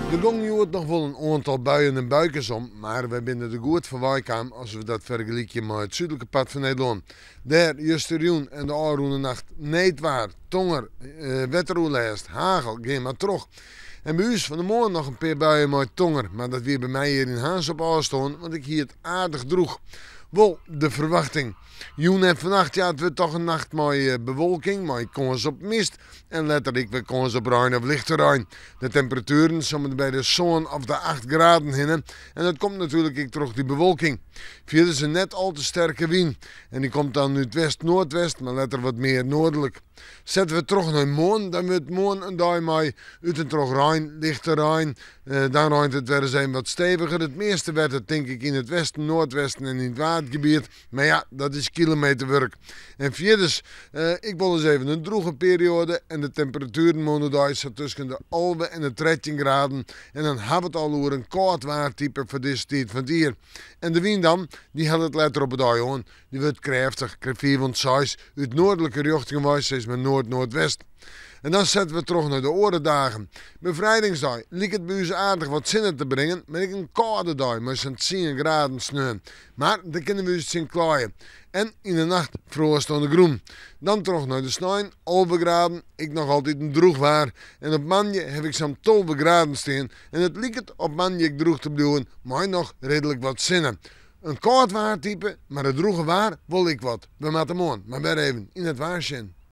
Der gongen hjoed noch wol in oantal buien en buikes om, mar wy binne der goed foarwei kaam as we dat fergelykje mei it súdlike part fan Nederlân. Dêr justerjûn en de ôfrûne nacht needwaar, tonger, wetteroerlêst, hagel, gean mar troch. En by ús fan 'e moarn noch in pear buien mei tonger, mar dat wie by my hjir yn Harns op ôfstân, want ik hie it aardich drûch. Wol de ferwachting. Jûn en fannacht, ja it wurdt toch in nacht mei bewolking, mei kâns op mist en letter ek wer kâns op rein of lichte rein. De temperatueren somme by de sân of de acht graden hinne en dat komt natuerlik ek troch dy bewolking. Fierders in net al te sterke wyn en dy komt dan út west-noardwest, mar letter wat mear noardlik. Sette we troch nei moarn, dan wurdt moarn in dei mei út en troch rein, lichte rein. Dan reint it wer ris even wat steviger. It measte wetter tink ik yn it westen, noardwesten en yn it Waadgebiet. Mar ja, dat is kilometerwurk. En fierders, ek wol ris even in drûge perioade en de temperatueren moarn oerdei sa tusken de 11 en de 13 graden. En dan ha we it al oer in kâld waartype foar dizze tiid fan it jier. En de wyn dan, dy hellet letter op 'e dei oan. Dy wurdt krêftich, krêft 5 oant 6, út noardlike rjochtingen wei, sis mar noard-noardwest. En dan sette we troch nei de oare dagen. Befrijdingsdei liket by ús aardich wat sinne te bringen, mar ek in kâlde dei mei sa'n 10 graden sneon. Mar dêr kinne we ús tsjin klaaie. En yn de nacht froast oan de grûn. Dan troch nei de snein, 11 graden, ek noch altyd in drûch waar. En op moandei haw ik sa'n 12 graden stean en it liket op moandei ek drûch te bliuwen mei noch reedlik wat sinne. In kâld waartype, mar it drûge waar wol ek wat. We moatte moarn mar wer even yn it waar sjen.